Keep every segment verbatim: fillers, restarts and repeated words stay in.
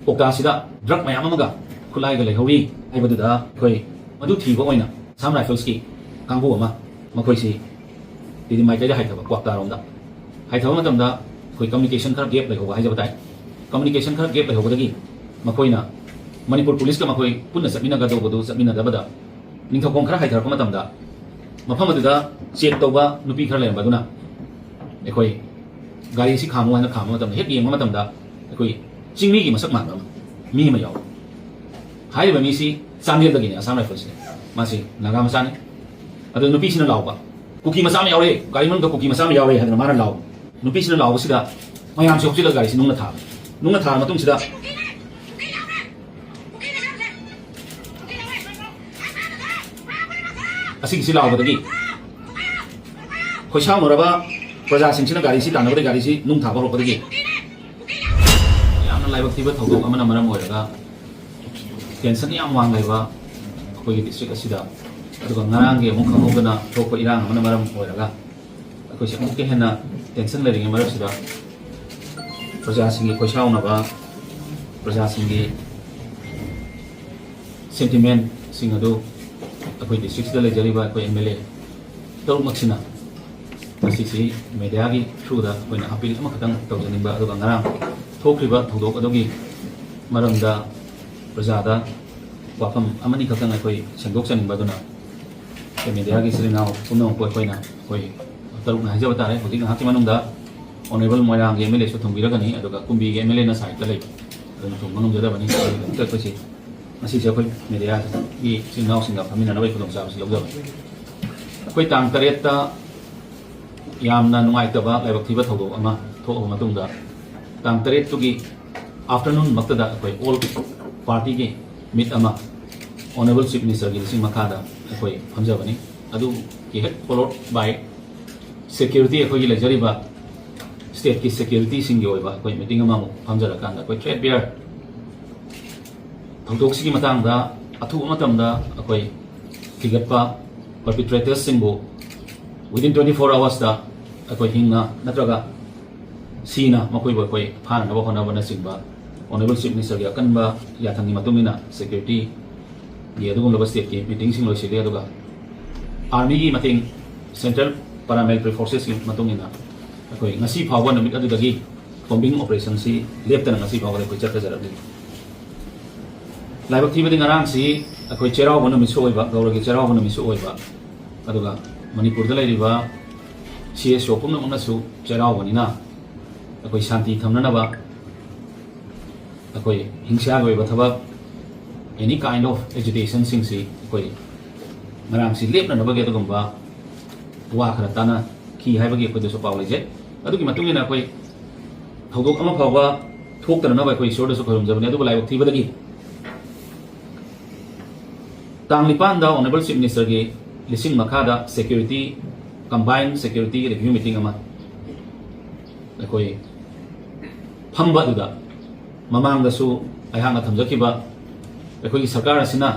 ꯀꯣꯛꯇꯥꯁꯤꯗ drug ꯃꯌꯥꯝ ꯑꯃꯒ ꯈꯨꯠꯂꯥꯏꯒ ꯂꯩꯍꯧꯔꯤ ꯍꯥꯏꯕꯗꯨꯗ ꯑꯩꯈꯣꯏ ꯃꯗꯨ ꯊꯤꯕ ꯑꯣꯏꯅ ꯑꯁꯥꯝ ꯔꯥꯏꯐꯜꯁꯀꯤ ꯀꯥꯡꯕꯨ ꯑꯃ, ꯃꯈꯣꯏꯁꯤ ꯇꯤꯗꯤꯝ ꯃꯥꯏꯀꯩꯗ ꯍꯥꯏꯊꯕ, ꯀ꯭ꯋꯥꯛꯇꯥꯔꯣꯝꯗ ꯍꯥꯏꯊꯕ ꯃꯇꯝꯗ ꯑꯩꯈꯣꯏ ꯀꯝꯃꯨꯅꯤꯀꯦꯁꯟ ꯈꯔ ꯒꯦꯞ ꯂꯩꯍꯧꯕ ꯍꯥꯏꯖꯕ ꯇꯥꯏ꯫ ꯀꯝꯃꯨꯅꯤꯀꯦꯁꯟ ꯈꯔ ꯒꯦꯞ ꯂꯩꯍꯧꯕꯗꯒꯤ ꯃꯈꯣꯏꯅ ꯃꯅꯤꯄꯨꯔ ꯄꯨꯂꯤꯁꯀ ꯃꯈꯣꯏ ꯄꯨꯟꯅ ꯆꯠꯃꯤꯟꯅꯒꯗꯧꯕꯗꯨ ꯆꯠꯃꯤꯟꯅꯗꯕꯗ ꯅꯤꯡꯊꯧꯈꯣꯡ ꯈꯔ ꯍꯥꯏꯊꯔꯛꯄ ꯃꯇꯝꯗ ꯃꯐꯝ ꯑꯗꯨꯗ ꯆꯦꯛ ꯇꯧꯕ ꯅꯨꯄꯤ ꯈꯔ ꯂꯩꯔꯝꯕ ꯑꯗꯨꯅ ꯑꯩꯈꯣꯏ ꯒꯥꯔꯤ ꯑꯁꯤ ꯈꯥꯝꯃꯨ ꯍꯥꯏꯅ ꯈꯥꯝꯕ ꯃꯇꯝꯗ ꯍꯦꯛ ꯌꯦꯡꯕ ꯃꯇꯝꯗ ꯑꯩꯈꯣꯏ ꯆꯤꯡꯃꯤꯒꯤ ꯃꯁꯛ ꯃꯥꯟꯕ ꯑꯃ, ꯃꯤ ꯑꯃ ꯌꯥꯎꯋꯤ꯫ ꯍꯥꯏꯔꯤꯕ ꯃꯤꯁꯤ ꯆꯥꯟꯗꯦꯜꯗꯒꯤꯅꯤ, ꯑꯁꯥꯝ ꯔꯥꯏꯐꯜꯁꯤꯅꯤ꯫ ꯃꯥꯁꯤ ꯅꯥꯒꯥ ꯃꯆꯥꯅꯤ꯫ ꯑꯗꯨ ꯅꯨꯄꯤꯁꯤꯅ ꯂꯥꯎꯕ, "ꯀꯨꯀꯤ ꯃꯆꯥ ꯑꯃ ꯌꯥꯎꯔꯦ, ꯒꯥꯔꯤ ꯃꯅꯨꯡꯗ ꯀꯨꯀꯤ ꯃꯆꯥ ꯑꯃ ꯌꯥꯎꯔꯦ" ꯍꯥꯏꯗꯅ ꯃꯥꯅ ꯂꯥꯎꯕ꯫ ꯅꯨꯄꯤꯁꯤꯅ ꯂꯥꯎꯕꯁꯤꯗ ꯃꯌꯥꯝꯁꯦ ꯍꯧꯖꯤꯛꯂꯒ ꯒꯥꯔꯤꯁꯤ ꯅꯨꯡꯅ ꯊꯥꯕ꯫ ꯅꯨꯡꯅ ꯊꯥꯔ ꯃꯇꯨꯡꯁꯤꯗ ꯑꯁꯤꯒꯤꯁꯤ ꯂꯥꯎꯕꯗꯒꯤ ꯈꯣꯏꯁꯥꯎꯅꯔꯕ ꯄ꯭ꯔꯖꯥꯁꯤꯡꯁꯤꯅ ꯒꯥꯔꯤꯁꯤ ꯇꯥꯟꯅꯕꯗ ꯒꯥꯔꯤꯁꯤ ꯅꯨꯡ ꯊꯥꯕ ꯍꯧꯔꯛꯄꯗꯒꯤ ꯌꯥꯝꯅ ꯂꯥꯏꯕꯛ ꯊꯤꯕ ꯊꯧꯗꯣꯛ ꯑꯃꯅ ꯃꯔꯝ ꯑꯣꯏꯔꯒ ꯇꯦꯟꯁꯟ ꯌꯥꯝ ꯋꯥꯡ ꯂꯩꯕ ꯑꯩꯈꯣꯏꯒꯤ ꯗꯤꯁꯇ꯭ꯔꯤꯛ ꯑꯁꯤꯗ, ꯑꯗꯨꯒ ꯉꯔꯥꯡꯒꯤ ꯑꯃꯨꯛ ꯈꯪꯍꯧꯗꯅ ꯊꯣꯛꯄ ꯏꯔꯥꯡ ꯑꯃꯅ ꯃꯔꯝ ꯑꯣꯏꯔꯒ ꯑꯩꯈꯣꯏꯁꯦ ꯑꯃꯨꯛꯀ ꯍꯦꯟꯅ ꯇꯦꯟꯁꯟ ꯂꯩꯔꯤꯉꯩ ꯃꯔꯛꯁꯤꯗ ꯄ꯭ꯔꯖꯥꯁꯤꯡꯒꯤ ꯈꯣꯏꯁꯥꯎꯅꯕ, ꯄ꯭ꯔꯖꯥꯁꯤꯡꯒꯤ ꯁꯦꯟꯇꯤꯃꯦꯟꯁꯤꯡ ꯑꯗꯨ ꯑꯩꯈꯣꯏ ꯗꯤꯁꯇ꯭ꯔꯤꯛꯁꯤꯗ ꯂꯩꯖꯔꯤꯕ ꯑꯩꯈꯣꯏ ꯑꯦꯝ ꯑꯦꯜ ꯑꯦ ꯇꯔꯨꯛꯃꯛꯁꯤꯅ ꯉꯁꯤꯁꯤ ꯃꯦꯗꯤꯌꯥꯒꯤ ꯊ꯭ꯔꯨꯗ ꯑꯩꯈꯣꯏꯅ ꯑꯄꯤꯜ ꯑꯃꯈꯛꯇꯪ ꯇꯧꯖꯅꯤꯡꯕ, ꯑꯗꯨꯒ ꯉꯔꯥꯡ ꯊꯣꯛꯈ꯭ꯔꯤꯕ ꯊꯧꯗꯣꯛ ꯑꯗꯨꯒꯤ ꯃꯔꯝꯗ ꯄ꯭ꯔꯖꯥꯗ ꯋꯥꯐꯝ ꯑꯃꯅꯤ ꯈꯛꯇꯪ ꯑꯩꯈꯣꯏ ꯁꯦꯡꯗꯣꯛꯆꯅꯤꯡꯕ ꯑꯗꯨꯅ ꯑꯩꯈꯣꯏ ꯃꯦꯗꯤꯌꯥꯒꯤ ꯏꯆꯤꯜ ꯏꯅꯥꯎ ꯄꯨꯝꯅꯃꯛꯄꯨ ꯑꯩꯈꯣꯏꯅ, ꯑꯩꯈꯣꯏ ꯇꯔꯨꯛꯅ ꯍꯥꯏꯖꯕ ꯇꯥꯔꯦ, ꯍꯧꯖꯤꯛ ꯉꯥꯏꯍꯥꯛꯀꯤ ꯃꯅꯨꯡꯗ ꯑꯣꯅꯔꯦꯕꯜ ꯃꯣꯏꯔꯥꯡꯒꯤ ꯑꯦꯝ ꯑꯦꯜ ꯑꯦꯁꯨ ꯊꯨꯡꯕꯤꯔꯒꯅꯤ, ꯑꯗꯨꯒ ꯀꯨꯝꯕꯤꯒꯤ ꯑꯦꯝ ꯑꯦꯜ ꯑꯦꯅ ꯁꯥꯏꯠꯇ ꯂꯩꯕ, ꯑꯗꯨꯅ ꯊꯨꯡꯕ ꯉꯝꯖꯗꯕꯅꯤ꯫ ꯑꯗꯨꯒꯤꯗꯃꯛꯇ ꯑꯩꯈꯣꯏꯁꯤ ꯉꯁꯤꯁꯦ ꯑꯩꯈꯣꯏ ꯃꯦꯗꯤꯌꯥꯒꯤ ꯏꯆꯤꯜ ꯏꯅꯥꯎꯁꯤꯡꯒ ꯐꯝꯃꯤꯟꯅꯅꯕꯒꯤ ꯈꯨꯗꯣꯡꯆꯥꯕꯁꯤ ꯂꯧꯖꯕꯅꯤ꯫ ꯑꯩꯈꯣꯏ ꯇꯥꯡ ꯇꯔꯦꯠꯇ ꯌꯥꯝꯅ ꯅꯨꯡꯉꯥꯏꯇꯕ ꯂꯥꯏꯕꯛ ꯊꯤꯕ ꯊꯧꯗꯣꯛ ꯑꯃ ꯊꯣꯛꯑꯕ ꯃꯇꯨꯡꯗ, ꯇꯥꯡ ꯇꯔꯦꯠꯇꯨꯒꯤ ꯑꯥꯐꯇꯔꯅꯨꯟ ꯃꯛꯇꯗ ꯑꯩꯈꯣꯏ ꯑꯣꯜ ꯄꯥꯔꯇꯤꯒꯤ ꯃꯤꯠ ꯑꯃ ꯑꯣꯅꯔꯦꯕꯜ ꯆꯤꯐ ꯃꯤꯅꯤꯁꯇꯔꯒꯤ ꯂꯨꯆꯤꯡ ꯃꯈꯥꯗ ꯑꯩꯈꯣꯏ ꯐꯝꯖꯕꯅꯤ꯫ ꯑꯗꯨꯒꯤ ꯍꯦꯛ ꯐꯣꯂꯣꯠ ꯕꯥꯏ ꯁꯦꯀ꯭ꯌꯨꯔꯤꯇꯤ, ꯑꯩꯈꯣꯏꯒꯤ ꯂꯩꯖꯔꯤꯕ ꯁ꯭ꯇꯦꯠꯀꯤ ꯁꯦꯀ꯭ꯌꯨꯔꯤꯇꯤꯁꯤꯡꯒꯤ ꯑꯣꯏꯕ ꯑꯩꯈꯣꯏ ꯃꯤꯇꯤꯡ ꯑꯃꯃꯨꯛ ꯐꯝꯖꯔꯀꯥꯟꯗ ꯑꯩꯈꯣꯏ ꯊ꯭ꯔꯦꯠ ꯕꯤꯌꯔ ꯊꯧꯗꯣꯛꯁꯤꯒꯤ ꯃꯇꯥꯡꯗ ꯑꯊꯨꯕ ꯃꯇꯝꯗ ꯑꯩꯈꯣꯏ ꯊꯤꯒꯠꯄ, ꯄꯔꯄꯤꯇ꯭ꯔꯦꯇꯔꯁꯤꯡꯕꯨ within twenty four hoursꯇ ꯑꯩꯈꯣꯏ ꯍꯤꯡꯅ ꯅꯠꯇ꯭ꯔꯒ ꯁꯤꯅ ꯃꯈꯣꯏꯕꯨ ꯑꯩꯈꯣꯏ ꯐꯥꯅꯅꯕ ꯍꯣꯠꯅꯕꯅꯆꯤꯡꯕ Honourable Chief Minister ꯒꯤ ꯑꯀꯟꯕ ꯌꯥꯊꯪꯒꯤ ꯃꯇꯨꯡ ꯏꯟꯅ security ꯒꯤ ꯑꯗꯨꯒꯨꯝꯂꯕ state ꯀꯤ meeting ꯁꯤꯡ ꯂꯣꯏꯁꯤꯜꯂꯤ꯫ ꯑꯗꯨꯒ army ꯒꯤ ꯃꯇꯦꯡ, central paramilitary forces ꯀꯤ ꯃꯇꯨꯡ ꯏꯟꯅ ꯑꯩꯈꯣꯏ ꯉꯁꯤ ꯐꯥꯎꯕ ꯅꯨꯃꯤꯠ ꯑꯗꯨꯗꯒꯤ combing operation ꯁꯤ ꯂꯦꯞꯇꯅ ꯉꯁꯤ ꯐꯥꯎꯕꯗ ꯑꯩꯈꯣꯏ ꯆꯠꯊꯖꯔꯛꯂꯤ꯫ ꯂꯥꯏꯕꯛ ꯊꯤꯕꯗꯤ ꯉꯔꯥꯡꯁꯤ ꯑꯩꯈꯣꯏ ꯆꯩꯔꯥꯎꯕ ꯅꯨꯃꯤꯠꯁꯨ ꯑꯣꯏꯕ, ꯒꯧꯔꯒꯤ ꯆꯩꯔꯥꯎꯕ ꯅꯨꯃꯤꯠꯁꯨ ꯑꯣꯏꯕ, ꯑꯗꯨꯒ ꯃꯅꯤꯄꯨꯔꯗ ꯂꯩꯔꯤꯕ C S O ꯄꯨꯝꯅꯃꯛꯅꯁꯨ ꯆꯩꯔꯥꯎꯕꯅꯤꯅ ꯑꯩꯈꯣꯏ ꯁꯥꯟꯇꯤ ꯊꯝꯅꯅꯕ, ꯑꯩꯈꯣꯏ ꯍꯤꯡꯁꯥꯒꯤ ꯑꯣꯏꯕ ꯊꯕꯛ, any kind of agitation ꯁꯤꯡꯁꯤ ꯑꯩꯈꯣꯏ ꯉꯔꯥꯡꯁꯤ ꯂꯦꯞꯅꯅꯕꯒꯤ ꯑꯗꯨꯒꯨꯝꯕ ꯋꯥ ꯈꯔ ꯇꯥꯟꯅꯈꯤ ꯍꯥꯏꯕꯒꯤ ꯑꯩꯈꯣꯏꯗꯁꯨ ꯄꯥꯎ ꯂꯩꯖꯩ꯫ ꯑꯗꯨꯒꯤ ꯃꯇꯨꯡ ꯏꯟꯅ ꯑꯩꯈꯣꯏ ꯊꯧꯗꯣꯛ ꯑꯃ ꯐꯥꯎꯕ ꯊꯣꯛꯇꯅꯅꯕ ꯑꯩꯈꯣꯏ ꯏꯁꯣꯔꯗꯁꯨ ꯈꯣꯏꯔꯨꯝꯖꯕꯅꯤ꯫ ꯑꯗꯨꯕꯨ ꯂꯥꯏꯕꯛ ꯊꯤꯕꯗꯒꯤ ꯇꯥꯡ ꯅꯤꯄꯥꯟꯗ Honourable Chief Minister ꯒꯤ ꯂꯤꯁꯤꯡ ꯃꯈꯥꯗ security, combined security review meeting ꯑꯃ ꯑꯩꯈꯣꯏ ꯐꯝꯕ ꯑꯗꯨꯗ ꯃꯃꯥꯡꯗꯁꯨ ꯑꯩꯍꯥꯛꯅ ꯊꯝꯖꯈꯤꯕ ꯑꯩꯈꯣꯏꯒꯤ ꯁꯔꯀꯥꯔ ꯑꯁꯤꯅ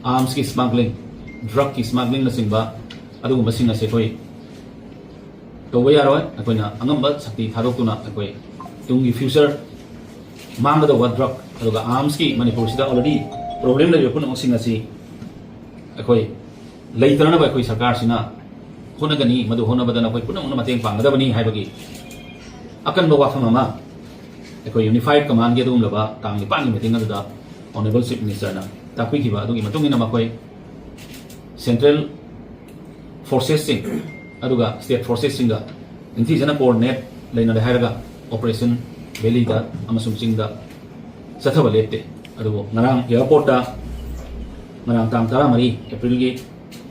arms ꯀꯤ smuggling, drug ꯀꯤ smuggling ꯅꯆꯤꯡꯕ ꯑꯗꯨꯒꯨꯝꯕꯁꯤꯡ ꯑꯁꯤ ꯑꯩꯈꯣꯏ ꯇꯧꯕ ꯌꯥꯔꯣꯏ꯫ ꯑꯩꯈꯣꯏꯅ ꯑꯉꯝꯕ ꯁꯛꯇꯤ ꯊꯥꯗꯣꯛꯇꯨꯅ ꯑꯩꯈꯣꯏ ꯇꯨꯡꯒꯤ future ꯃꯥꯡꯒꯗꯧꯕ drug ꯑꯗꯨꯒ arms ꯀꯤ ꯃꯅꯤꯄꯨꯔꯁꯤꯗ already problem ꯂꯩꯔꯤꯕ ꯄꯨꯝꯅꯃꯛꯁꯤꯡ ꯑꯁꯤ ꯑꯩꯈꯣꯏ ꯂꯩꯇꯅꯅꯕ ꯑꯩꯈꯣꯏ ꯁꯔꯀꯥꯔꯁꯤꯅ ꯍꯣꯠꯅꯒꯅꯤ꯫ ꯃꯗꯨ ꯍꯣꯠꯅꯕꯗ ꯅꯈꯣꯏ ꯄꯨꯝꯅꯃꯛꯅ ꯃꯇꯦꯡ ꯄꯥꯡꯒꯗꯕꯅꯤ ꯍꯥꯏꯕꯒꯤ ꯑꯀꯟꯕ ꯋꯥꯐꯝ ꯑꯃ ꯑꯩꯈꯣꯏ unified command ꯒꯤ ꯑꯗꯨꯒꯨꯝꯂꯕ ꯇꯥꯡ ꯅꯤꯄꯥꯟꯒꯤ meeting ꯑꯗꯨꯗ Honourable Chief Minister ꯅ ꯇꯥꯛꯄꯤꯈꯤꯕ ꯑꯗꯨꯒꯤ ꯃꯇꯨꯡ ꯏꯟꯅ ꯃꯈꯣꯏ central forces ꯁꯤꯡ ꯑꯗꯨꯒ state forces ꯁꯤꯡꯒ ꯅꯤꯡꯊꯤꯖꯅ coordinate ꯂꯩꯅꯔꯦ ꯍꯥꯏꯔꯒ operation valley ꯗ ꯑꯃꯁꯨꯡ ꯆꯤꯡꯗ ꯆꯠꯊꯕ ꯂꯦꯞꯇꯦ꯫ ꯑꯗꯨꯕꯨ ꯉꯔꯥꯡ airport ꯇ, ꯉꯔꯥꯡ ꯇꯥꯡ ꯇꯔꯥꯃꯔꯤ April ꯒꯤ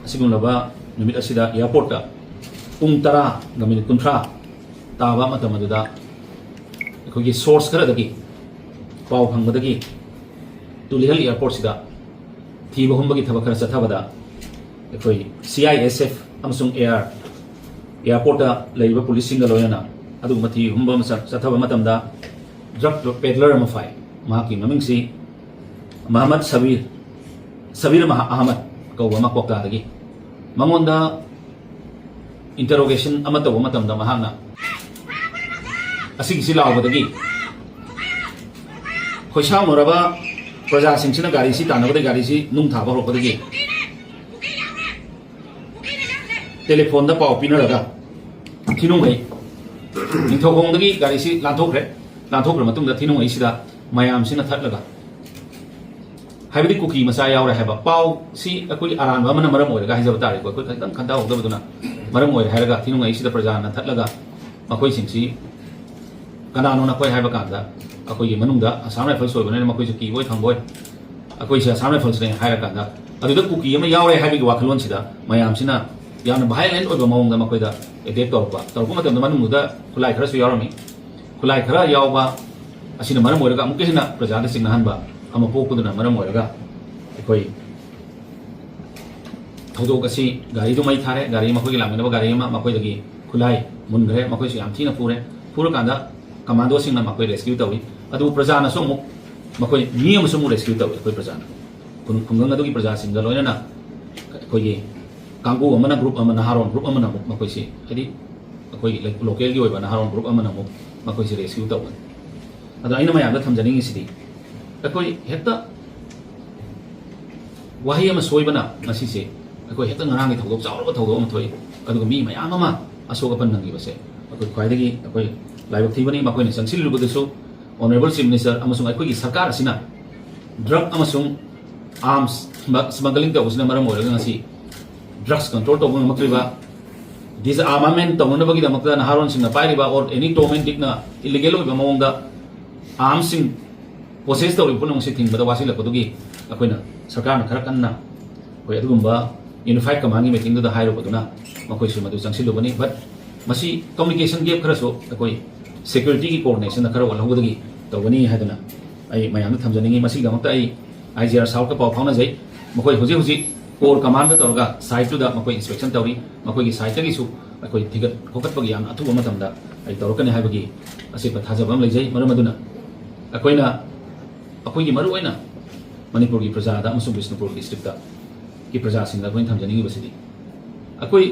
ꯑꯁꯤꯒꯨꯝꯂꯕ ꯅꯨꯃꯤꯠ ꯑꯁꯤꯗ airport ꯇ ꯄꯨꯡ ꯇꯔꯥꯒ minute ꯀꯨꯟꯊ꯭ꯔꯥ ꯇꯥꯕ ꯃꯇꯝ ꯑꯗꯨꯗ ꯑꯩꯈꯣꯏꯒꯤ source ꯈꯔꯗꯒꯤ ꯄꯥꯎ ꯐꯪꯕꯗꯒꯤ ꯇꯨꯂꯤꯍꯜ airport ꯁꯤꯗ ꯊꯤꯕ ꯍꯨꯝꯕꯒꯤ ꯊꯕꯛ ꯈꯔ ꯆꯠꯊꯕꯗ ꯑꯩꯈꯣꯏ C I S F ꯑꯃꯁꯨꯡ air, airport ꯇ ꯂꯩꯔꯤꯕ police ꯁꯤꯡꯒ ꯂꯣꯏꯅꯅ ꯑꯗꯨꯒꯨꯝꯕ ꯊꯤ ꯍꯨꯝꯕ ꯑꯃ ꯆꯠ-, ꯆꯠꯊꯕ ꯃꯇꯝꯗ drug peddler ꯑꯃ ꯐꯥꯏ꯫ ꯃꯍꯥꯛꯀꯤ ꯃꯃꯤꯡꯁꯤ ꯃꯍꯃꯗ ꯁꯕꯤꯔ, ꯁꯕꯤꯔ ꯃꯍ-, ꯑꯍꯃꯗ ꯀꯧꯕ ꯑꯃ ꯀ꯭ꯋꯥꯛꯇꯥꯗꯒꯤ꯫ ꯃꯉꯣꯟꯗ interrogation ꯑꯃ ꯇꯧꯕ ꯃꯇꯝꯗ ꯃꯍꯥꯛꯅ ꯑꯁꯤꯒꯤꯁꯤ ꯂꯥꯎꯕꯗꯒꯤ ꯈꯣꯏꯁꯥꯎꯅꯔꯕ ꯄ꯭ꯔꯖꯥꯁꯤꯡꯁꯤꯅ ꯒꯥꯔꯤꯁꯤ ꯇꯥꯟꯅꯕꯗ ꯒꯥꯔꯤꯁꯤ ꯅꯨꯡ ꯊꯥꯕ ꯍꯧꯔꯛꯄꯗꯒꯤ ꯇꯦꯂꯤꯐꯣꯟꯗ ꯄꯥꯎ ꯄꯤꯅꯔꯒ ꯊꯤꯅꯨꯡꯉꯩ ꯅꯤꯡꯊꯧꯈꯣꯡꯗꯒꯤ ꯒꯥꯔꯤꯁꯤ ꯂꯥꯟꯊꯣꯛꯈ꯭ꯔꯦ꯫ ꯂꯥꯟꯊꯣꯛꯈ꯭ꯔ ꯃꯇꯨꯡꯗ ꯊꯤꯅꯨꯡꯉꯩꯁꯤꯗ ꯃꯌꯥꯝꯁꯤꯅ ꯊꯠꯂꯒ, ꯍꯥꯏꯕꯗꯤ ꯀꯨꯀꯤ ꯃꯆꯥ ꯌꯥꯎꯔꯦ ꯍꯥꯏꯕ ꯄꯥꯎꯁꯤ ꯑꯩꯈꯣꯏ ꯑꯔꯥꯟꯕ ꯑꯃꯅ ꯃꯔꯝ ꯑꯣꯏꯔꯒ ꯍꯥꯏꯖꯕ ꯇꯥꯔꯦꯀꯣ, ꯑꯩꯈꯣꯏ ꯈꯤꯇꯪ ꯈꯟꯊꯍꯧꯗꯕꯗꯨꯅ ꯃꯔꯝ ꯑꯣꯏꯔꯦ ꯍꯥꯏꯔꯒ ꯊꯤꯅꯨꯡꯉꯩꯁꯤꯗ ꯄ꯭ꯔꯖꯥꯅ ꯊꯠꯂꯒ ꯃꯈꯣꯏꯁꯤꯡꯁꯤ ꯀꯅꯥꯅꯣ ꯅꯈꯣꯏ ꯍꯥꯏꯕ ꯀꯥꯟꯗ ꯑꯩꯈꯣꯏꯒꯤ ꯃꯅꯨꯡꯗ ꯑꯁꯥꯝ ꯔꯥꯏꯐꯜꯁ ꯑꯣꯏꯕꯅꯤꯅ ꯃꯈꯣꯏꯁꯨ ꯀꯤꯕ ꯑꯣꯏ ꯈꯪꯕ ꯑꯣꯏ, ꯑꯩꯈꯣꯏꯁꯦ ꯑꯁꯥꯝ ꯔꯥꯏꯐꯜꯁꯅꯦ ꯍꯥꯏꯔꯀꯥꯟꯗ ꯑꯗꯨꯗ ꯀꯨꯀꯤ ꯑꯃ ꯌꯥꯎꯔꯦ ꯍꯥꯏꯕꯒꯤ ꯋꯥꯈꯜꯂꯣꯟꯁꯤꯗ ꯃꯌꯥꯝꯁꯤꯅ ꯌꯥꯝꯅ ꯚꯥꯏꯂꯦꯟ ꯑꯣꯏꯕ ꯃꯑꯣꯡꯗ ꯃꯈꯣꯏꯗ ꯑꯦꯇꯦꯛ ꯇꯧꯔꯛꯄ꯫ ꯇꯧꯔꯛꯄ ꯃꯇꯝꯗ ꯃꯅꯨꯡꯗꯨꯗ ꯈꯨꯠꯂꯥꯏ ꯈꯔꯁꯨ ꯌꯥꯎꯔꯝꯃꯤ꯫ ꯈꯨꯠꯂꯥꯏ ꯈꯔ ꯌꯥꯎꯕ ꯑꯁꯤꯅ ꯃꯔꯝ ꯑꯣꯏꯔꯒ ꯑꯃꯨꯛꯀ ꯍꯦꯟꯅ ꯄ꯭ꯔꯖꯥꯗ ꯆꯤꯡꯅꯍꯟꯕ ꯑꯃ ꯄꯣꯛꯄꯗꯨꯅ ꯃꯔꯝ ꯑꯣꯏꯔꯒ ꯑꯩꯈꯣꯏ ꯊꯧꯗꯣꯛ ꯑꯁꯤ ꯒꯥꯔꯤꯗꯨ ꯃꯩ ꯊꯥꯔꯦ, ꯒꯥꯔꯤ ꯃꯈꯣꯏꯒꯤ ꯂꯥꯛꯃꯤꯟꯅꯕ ꯒꯥꯔꯤ ꯑꯃ ꯃꯈꯣꯏꯗꯒꯤ ꯈꯨꯠꯂꯥꯏ ꯃꯨꯟꯈ꯭ꯔꯦ, ꯃꯈꯣꯏꯁꯨ ꯌꯥꯝ ꯊꯤꯅ ꯐꯨꯔꯦ꯫ ꯐꯨꯔꯀꯥꯟꯗ ꯀꯃꯥꯟꯗꯣꯁꯤꯡꯅ ꯃꯈꯣꯏ ꯔꯦꯁꯀ꯭ꯌꯨ ꯇꯧꯏ꯫ ꯑꯗꯨꯕꯨ ꯄ꯭ꯔꯖꯥꯅꯁꯨ ꯑꯃꯨꯛ ꯃꯈꯣꯏ ꯃꯤ ꯑꯃꯁꯨ ꯑꯃꯨꯛ ꯔꯦꯁꯀ꯭ꯌꯨ ꯇꯧꯏ꯫ ꯑꯩꯈꯣꯏ ꯄ꯭ꯔꯖꯥꯅ ꯈꯨꯡ-, ꯈꯨꯡꯒꯪ ꯑꯗꯨꯒꯤ ꯄ꯭ꯔꯖꯥꯁꯤꯡꯒ ꯂꯣꯏꯅꯅ ꯑꯩꯈꯣꯏꯒꯤ ꯀꯥꯡꯕꯨ ꯑꯃꯅ ꯒ꯭ꯔꯨꯞ ꯑꯃ, ꯅꯍꯥꯔꯣꯟ ꯒ꯭ꯔꯨꯞ ꯑꯃꯅ ꯑꯃꯨꯛ ꯃꯈꯣꯏꯁꯤ, ꯍꯥꯏꯗꯤ ꯑꯩꯈꯣꯏꯒꯤ ꯂꯩ-, ꯂꯣꯀꯦꯜꯒꯤ ꯑꯣꯏꯕ ꯅꯍꯥꯔꯣꯟ ꯒ꯭ꯔꯨꯞ ꯑꯃꯅ ꯑꯃꯨꯛ ꯃꯈꯣꯏꯁꯤ ꯔꯦꯁꯀ꯭ꯌꯨ ꯇꯧꯒꯅꯤ꯫ ꯑꯗꯣ ꯑꯩꯅ ꯃꯌꯥꯝꯗ ꯊꯝꯖꯅꯤꯡꯉꯤꯁꯤꯗꯤ, ꯑꯩꯈꯣꯏ ꯍꯦꯛꯇ ꯋꯥꯍꯩ ꯑꯃ ꯁꯣꯏꯕꯅ ꯉꯁꯤꯁꯦ ꯑꯩꯈꯣꯏ ꯍꯦꯛꯇ ꯉꯔꯥꯡꯒꯤ ꯊꯧꯗꯣꯛ, ꯆꯥꯎꯔꯕ ꯊꯧꯗꯣꯛ ꯑꯃ ꯊꯣꯛꯏ, ꯑꯗꯨꯒ ꯃꯤ ꯃꯌꯥꯝ ꯑꯃ ꯑꯁꯣꯛ ꯑꯄꯟ ꯅꯪꯈꯤꯕꯁꯦ ꯑꯩꯈꯣꯏ ꯈ꯭ꯋꯥꯏꯗꯒꯤ ꯑꯩꯈꯣꯏ ꯂꯥꯏꯕꯛ ꯊꯤꯕꯅꯤ꯫ ꯃꯈꯣꯏꯅ ꯆꯪꯁꯤꯜꯂꯨꯕꯗꯁꯨ Honourable Chief Minister ꯑꯃꯁꯨꯡ ꯑꯩꯈꯣꯏꯒꯤ ꯁꯔꯀꯥꯔ ꯑꯁꯤꯅ ꯗ꯭ꯔꯒ ꯑꯃꯁꯨꯡ ꯑꯥꯔꯝꯁ ꯁ꯭ꯃꯒꯂꯤꯡ ꯇꯧꯕꯁꯤꯅ ꯃꯔꯝ ꯑꯣꯏꯔꯒ ꯉꯁꯤ ꯗ꯭ꯔꯒꯁ ꯀꯟꯇ꯭ꯔꯣꯜ ꯇꯧꯕ ꯉꯝꯃꯛꯇ꯭ꯔꯤꯕ, ꯗꯤꯁꯑꯥꯔꯃꯥꯃꯦꯟ ꯇꯧꯅꯅꯕꯒꯤꯗꯃꯛꯇ ꯅꯍꯥꯔꯣꯟꯁꯤꯡꯅ ꯄꯥꯏꯔꯤꯕ or any tormenting ꯅ illegal ꯑꯣꯏꯕ ꯃꯑꯣꯡꯗ ꯑꯥꯔꯝꯁꯤꯡ ꯄꯣꯁꯦꯁ ꯇꯧꯔꯤꯕ ꯄꯨꯝꯅꯃꯛꯁꯤ ꯊꯤꯡꯕꯗ ꯋꯥꯁꯤꯜꯂꯛꯄꯗꯨꯒꯤ ꯑꯩꯈꯣꯏꯅ ꯁꯔꯀꯥꯔꯅ ꯈꯔ ꯀꯟꯅ ꯑꯩꯈꯣꯏ ꯑꯗꯨꯒꯨꯝꯕ Unified Command ꯒꯤ meeting ꯗꯨꯗ ꯍꯥꯏꯔꯨꯕꯗꯨꯅ ꯃꯈꯣꯏꯁꯨ ꯃꯗꯨ ꯆꯪꯁꯤꯜꯂꯨꯕꯅꯤ꯫ But ꯃꯁꯤ communication gap ꯈꯔꯁꯨ ꯑꯩꯈꯣꯏ security ꯒꯤ coordination ꯗ ꯈꯔ ꯋꯥꯠꯍꯧꯕꯗꯒꯤ ꯇꯧꯕꯅꯤ ꯍꯥꯏꯗꯅ ꯑꯩ ꯃꯌꯥꯝꯗ ꯊꯝꯖꯅꯤꯡꯉꯤ꯫ ꯃꯁꯤꯒꯤꯗꯃꯛꯇ ꯑꯩ I G R South ꯀ ꯄꯥꯎ ꯐꯥꯎꯅꯖꯩ꯫ ꯃꯈꯣꯏ ꯍꯧꯖꯤꯛ ꯍꯧꯖꯤꯛ core command ꯒ ꯇꯧꯔꯒ site ꯇꯨꯗ ꯃꯈꯣꯏ inspection ꯇꯧꯔꯤ꯫ ꯃꯈꯣꯏꯒꯤ site ꯇꯒꯤꯁꯨ ꯑꯩꯈꯣꯏ ꯊꯤꯒꯠ ꯈꯣꯀꯠꯄꯒꯤ ꯌꯥꯝꯅ ꯑꯊꯨꯕ ꯃꯇꯝꯗ ꯑꯩ ꯇꯧꯔꯛꯀꯅꯤ ꯍꯥꯏꯕꯒꯤ ꯑꯆꯦꯠꯄ ꯊꯥꯖꯕ ꯑꯃ ꯂꯩꯖꯩ꯫ ꯃꯔꯝ ꯑꯗꯨꯅ ꯑꯩꯈꯣꯏꯅ ꯑꯩꯈꯣꯏꯒꯤ ꯃꯔꯨꯑꯣꯏꯅ ꯃꯅꯤꯄꯨꯔꯒꯤ ꯄ꯭ꯔꯖꯥꯗ ꯑꯃꯁꯨꯡ ꯕꯤꯁꯅꯨꯄꯨꯔ district ꯀꯤ ꯄ꯭ꯔꯖꯥꯁꯤꯡꯗ ꯑꯩꯈꯣꯏꯅ ꯊꯝꯖꯅꯤꯡꯉꯤꯕꯁꯤꯗꯤ, ꯑꯩꯈꯣꯏ